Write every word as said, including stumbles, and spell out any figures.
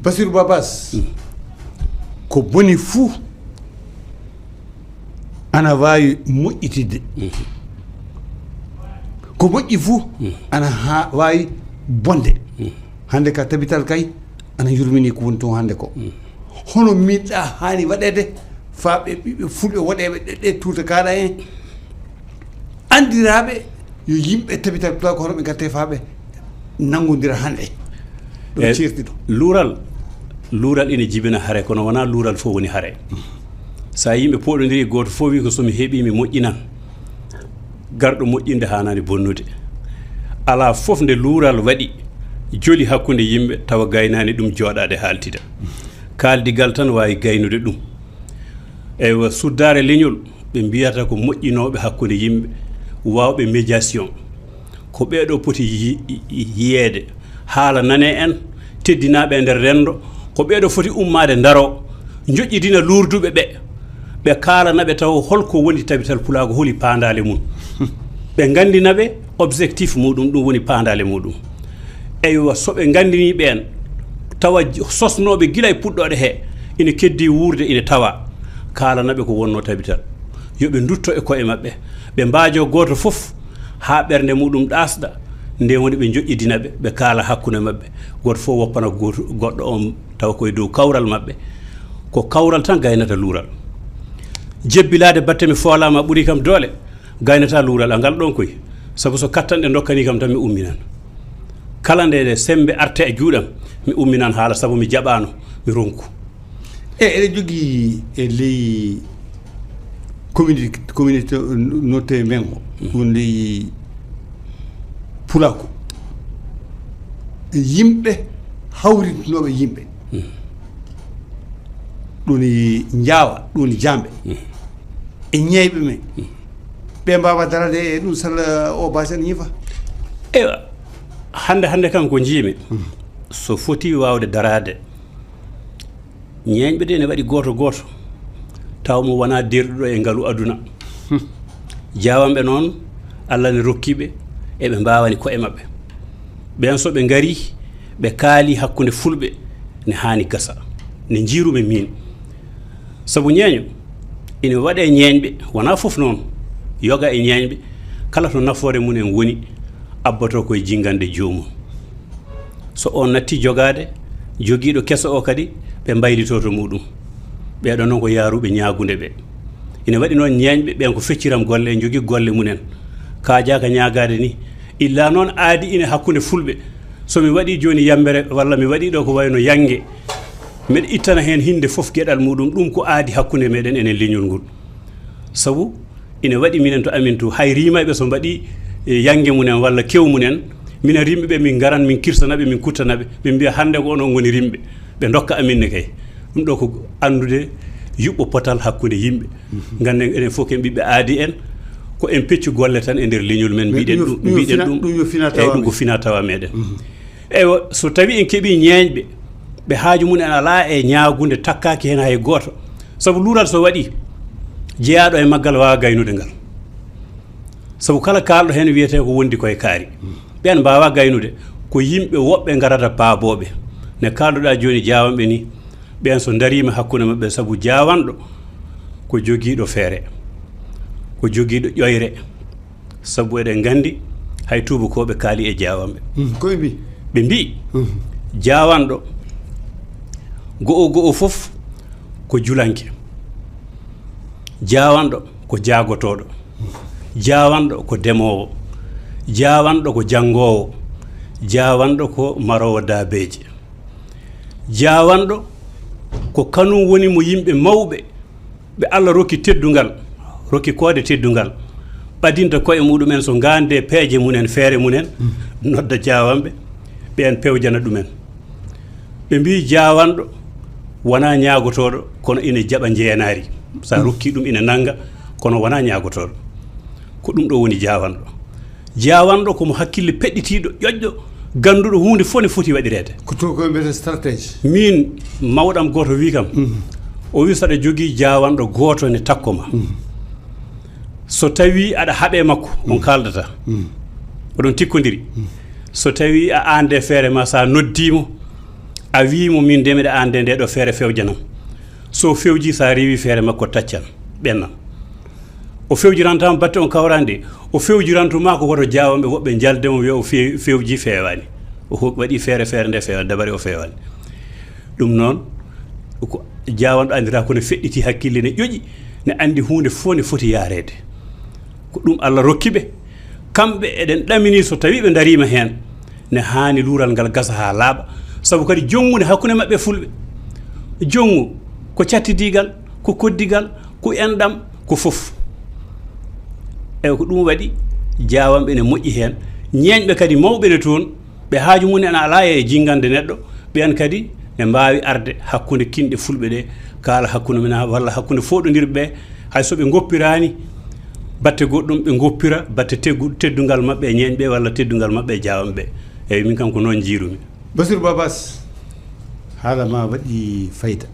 Basiru Babas, ko boni fuu ana waawi moƴƴitidde. Ko moƴƴi fuu ana ha waawi bonde. Hannde ka tabital kay ana yurmini ko woni toon hannde ko. Hono miɗɗa haani waɗeede faa ɓe ɓiɓɓe fulɓe woɗeeɓe ɗe ɗe tuuta kaaɗa en, anndiraaɓe yo yimɓe tabital pulaar ko hono ɓe ngatte faa ɓe nanngodira hannde? Ɗum ceerti ɗo. Luural, luural ina jibina hare, kono wonaa luural fof woni hare. So a yimɓe pooɗondiri, gooto fof wi ko so mi heɓii mi moƴƴinan. Garɗo moƴƴinde haanaani bonnude. Alaa fof nde luural waɗi joli hakkunde yimɓe tawa gaynaani ɗum jooɗaade haaltida. Kaaldigal tan waawi gaynude ɗum. Eywa, suddaare leñol, ɓe mbiyata ko moƴƴinooɓe hakkunde yimɓe, waawɓe médiation. Ko ɓeeɗo poti yi-, yi-, yiyeede, haala nane en, teddinaaɓe e nder renndo, ko ɓeeɗo foti ummaade ndaro, njoƴƴidina luurduɓe ɓe, ɓe kaalana ɓe taw holko woni tabital pulaagu, holi paandaale mum. Ɓe nganndina ɓe objectif muɗum, ɗum woni paandaale muɗum. Eywa, so ɓe nganndini ɓeen, tawa j-, sosnooɓe gila e puɗɗooɗe he, ina keddi wuurde, ina tawa, kaalana ɓe ko wonnoo tabital. Yo ɓe ndutto e koye maɓɓe, ɓe mbaajo gooto fof haa ɓernde muɗum ɗaasɗa, nde woni ɓe njoƴƴidina ɓe, ɓe kaala hakkunde maɓɓe, gooto fof woppana gooto, goɗɗo on tawa koye dow kawral maɓɓe. Ko kawral tan gaynata luural. Jebbilaade batte mi foolaama ɓuri kam doole, gaynata luural a ngal ɗon koy. Sabu so kattanɗe ndokkanii kam tan mi umminan. Kala nde, nde semmbe arte e juuɗam, mi umminan haala sabu mi jaɓaano, mi ronku. E, eɗen jogii e ley communauté, communauté noté men o, ɗum ley pulaaku. Yimɓe hawritinooɓe yimɓe. Ɗum ni njaawa, ɗum ni jaamɓe. E ñeeyɓe men. Ɓe mbaawa darade e ɗum salla o baasi ene ñifa. Eywa, hannde, hannde kam ko njiimi. So foti waawde daraade, ñeeñɓe de ene waɗi gooto gooto, taw mo wonaa derɗuɗo e ngalu aduna. Jaawanɓe noon, Allah ne rokki ɓe, eɓe mbaawani ko'e maɓɓe. Ɓeen so ɓe ngari, ɓe kaali hakkunde fulɓe, ne haani gasa. Ne njiirumi miin. Sabu ñeeño, ina waɗe ñeeñɓe, wonaa fof noon, yoga e ñeeñɓe, kala to nafoore mum en woni, abboto koye jinngande joomum. So on natti jogaade, jogiiɗo keso o kadi, ɓe mbaylito to muɗum. Ɓeeɗo noon ko yaaruɓe ñaagunde ɓe. Ina waɗi noon ñeeñɓe ɓeen ko fecciram golle, en njogii golle mum en. Kaajaaka ñaagaade ni, illa noon aadi ina hakkunde fulɓe. So mi waɗii jooni yammbere walla mi waɗii ɗo ko wayno yannge, mbeɗa ittana heen hinnde fof geɗal muɗum. Ɗum ko aadi hakkunde meɗen enen leñol ngol. Sabu ina waɗi minen to amin to, hay riimayɓe so mbaɗii, e, yannge mum en walla kew mum en, minen rimɓe ɓe min ngaran min kirsana ɓe, min kuttana ɓe, min mbiya hannde ko onon ngoni rimɓe, ɓe ndokka amin ne kay. Ɗum ɗo ko anndude yuɓɓo potal hakkunde yimɓe. Ngannden enen fof ken ɓiɓɓe aadi en, ko en peccu golle tan e nder leñol men, mbiɗen ɗum, ɗum yo mbiɗen fina-, ɗum, ɗum yo fina eyyi, tawa ɗum ko men. Fina tawa meɗen. Eywa, so tawi en keɓii ñeeñɓe, ɓe haaju mum en alaa e ñaagunde, takkaaki heen hay gooto. Sabu luural so waɗii, jeyaaɗo e maggal waawaa gaynude ngal. Sabu kala kaalɗo heen wiyetee ko wondi koye kaari. Ɓeen mbaawaa gaynude, ko yimɓe woɓɓe ngarata paabooɓe. Ne kaalduɗaa jooni jaawanɓe ni, ɓeen so ndariima hakkunde maɓɓe, sabu jaawanɗo ko jogiiɗo feere, ko jogiiɗo ƴoyre. Sabu eɗen nganndi hay tuubakooɓe kaali e jaawanɓe. Mm, ko ɓe mbii? Ɓe mbii, mm, jaawanɗo go'o go'o fof ko julanke. Jaawanɗo ko jaagotooɗo. Jaawanɗo ko demoowo. Jaawanɗo ko janngoowo. Jaawanɗo ko maroowo daabeeje. Jaawanɗo ko kanum woni mo yimɓe mawɓe ɓe Allah rokki teddungal, rokki koode teddungal, ɓadinta koye muɗum en so ngaande peeje mum en, feere mum en, nodda jaawanɓe, ɓeen pewjana ɗum en. Ɓe mbii jaawanɗo wonaa ñaagotooɗo, kono ina jaɓa njeenaari. So a rokkii ɗum ina nannga, kono wonaa ñaagotooɗo. Ko ɗum ɗo woni jaawanɗo. Jaawanɗo ko mo hakkille peɗɗitiiɗo, ƴoƴɗo, gannduɗo huunde fof ne foti waɗireede. Ko tuubakooɓe mbiyata stratège. Miin, mawɗam gooto wii kam, o wii, so aɗa jogii jaawanɗo gooto ne takko ma. So tawii aɗa haɓee makko, on kaaldata. Oɗon tikkondiri. So tawii a aandee feere ma, so a noddii mo, A wii mo, "Min de miɗa anndi nde ɗo feere fewjanam." So fewji, sa rewi feere makko taccan, ɓennan. O fewjirantaama batte on kawrande, o fewjirantu ma ko woto jaawanɓe woɓɓe njalde mo wiya o fe-, fewji feewani. O ho-, waɗi feere, feere nde feewani, dabare o feewani. Ɗum noon, ko jaawanɗo anndira ko ne feɗɗiti hakkille ne ƴoƴi, ne anndi huunde fof ne foti yaareede. Ko ɗum Allah rokki ɓe. Kamɓe eɗen ɗamini so tawi ɓe dariima heen, ne haani luural ngal gasa haa laaɓa. Sabu kadi jonngu ne hakkunde maɓɓe fulɓe. Jonngu ko cattidigal, ko koddigal, ko enɗam, ko fof. Eyi ko ɗum waɗi jaawanɓe ne moƴƴi heen. Ñeeñɓe kadi mawɓe ne toon, ɓe haaju mum en alaa e jingande neɗɗo, ɓeen kadi ne mbaawi arde hakkunde kinɗe fulɓe ɗe, kaala hakkunde men walla hakkunde fooɗondirɓe ɓe, hay so ɓe ngoppiraani batte goɗɗum, ɓe ngoppira batte teggu-, teddungal maɓɓe e ñeeñɓe walla teddungal maɓɓe e jaawanɓe. Eyi, min kam ko noon njiirumi. Basiru Babas, haala ma waɗi fayda.